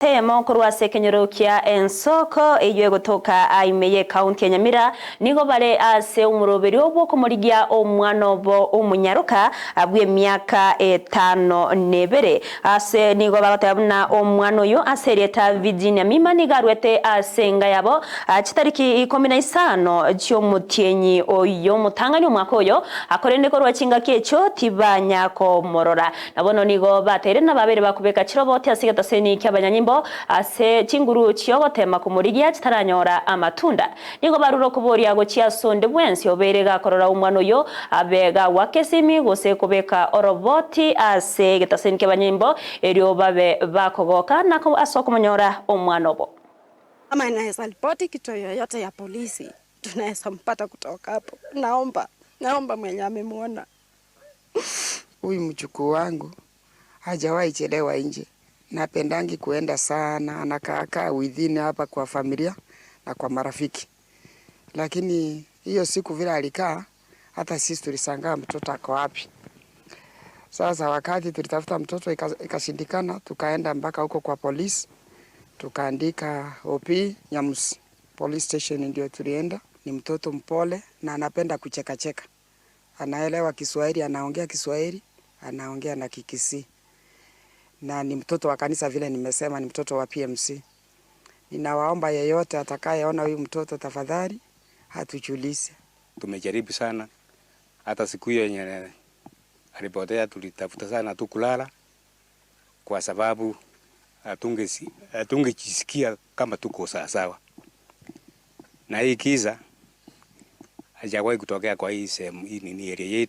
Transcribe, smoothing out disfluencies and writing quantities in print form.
Temo korwa ase ekenyoro kia ensoko eywo egotoka ime ye county ya Nyamira nigo bare ase omoroberio bw'okomorigia omwana obo omonyaroka bw'emiaka etano na ebere. Ase nigo bagoteba buna omwana oyo ase erieta Virginia Mima nigo arwete ase enga yabo chitariki ikomi na isano chi'omotienyi oyo omotang'ani omwaka oyo, korende korwa chingaki echio tibanya komorora. Na bono nigo bateire nababeire bakobeka chiroboti ase egetaseni ki'abanyanyimbo ase chinguru chi'ogoteema komorigia chitaranyora amatunda. Nigo barure okoboria gochia ase onde bwensi obeire gakorora omwana oyio abe gagoaka esimi gose kobeka oroboti ase egetaseni ki'abanyanyimbo erio babe bakogoka na ase okomonyora omwana obo. Kama inaweza ripoti kitu yoyote ya polisi, tunaweza mpata kutoka hapo. Naomba, naomba mwenye amemwona. Huyu mjukuu wangu hajawahi chelewa nje, napendangi kuenda sana, anakaakaa within hapa kwa familia na kwa marafiki, lakini hiyo siku vile alikaa, hata sisi tulishangaa mtoto ako wapi. Sasa wakati tulitafuta mtoto ikashindikana, tukaenda mpaka huko kwa polisi, tukaandika OP Nyamusi Police Station, ndio tulienda. Ni mtoto mpole na anapenda kuchekacheka, anaelewa Kiswahili, anaongea Kiswahili, anaongea na Kikisii, na ni mtoto wa kanisa, vile nimesema, ni mtoto wa PMC. Ninawaomba yeyote atakayeona huyu mtoto, tafadhali atujulishe. Tumejaribu sana, hata siku hiyo yenye alipotea tulitafuta sana tu kulala, kwa sababu hatungejisikia kama tuko sawasawa, na hii kisa hajawahi kutokea kwa hii sehemu hii nini area yetu.